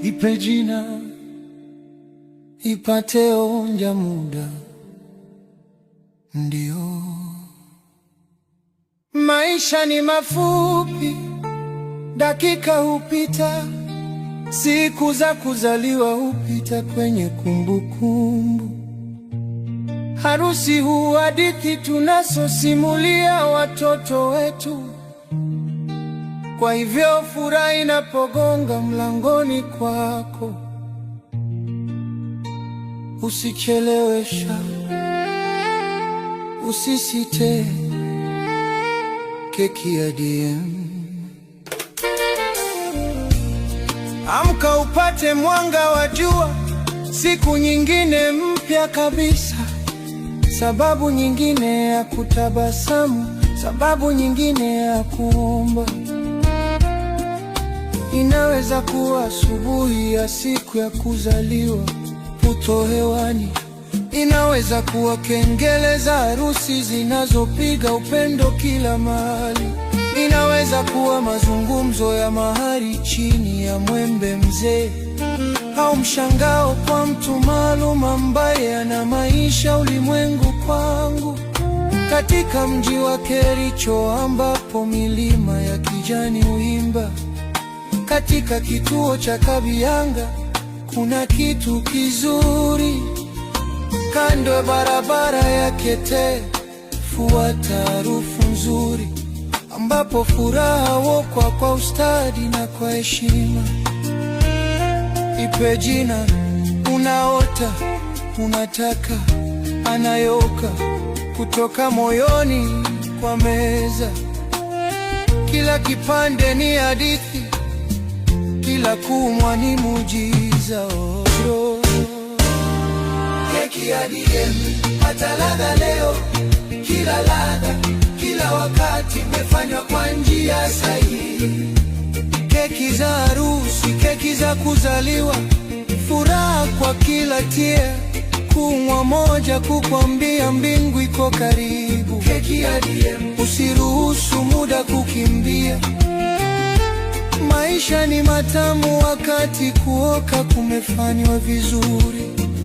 Ipe jina ipate onja muda, ndio maisha ni mafupi, dakika hupita, siku za kuzaliwa hupita kwenye kumbukumbu. Harusi huwa hadithi tunazosimulia watoto wetu. Kwa hivyo furaha inapogonga mlangoni kwako, usichelewesha, usisite. Keki ya DM. Amka upate mwanga wa jua, siku nyingine mpya kabisa, sababu nyingine ya kutabasamu, sababu nyingine ya kuomba. Inaweza kuwa asubuhi ya siku ya kuzaliwa, puto hewani. Inaweza kuwa kengele za harusi zinazopiga upendo kila mahali. Inaweza kuwa mazungumzo ya mahari chini ya mwembe mzee, au mshangao kwa mtu maalum ambaye ana maisha ulimwengu kwangu. Katika mji wa Kericho ambapo milima ya kijani huimba, katika kituo cha Kabianga kuna kitu kizuri. Kando ya barabara ya Kete, fuata harufu nzuri, ambapo furaha huokwa kwa ustadi na kwa heshima. Ipe jina unaota, unataka, anayoka kutoka moyoni kwa meza. Kila kipande ni hadithi, kila kumwa ni muujiza. Oh. Keki ya DM, pata ladha leo, kila ladha, kila wakati imefanywa kwa njia sahihi. Keki za harusi, keki za kuzaliwa, furaha kwa kila tia, kumwa moja kukwambia mbingu iko karibu. Keki ya DM, usiruhusu muda kukimbia. Maisha ni matamu wakati kuoka kumefanywa vizuri.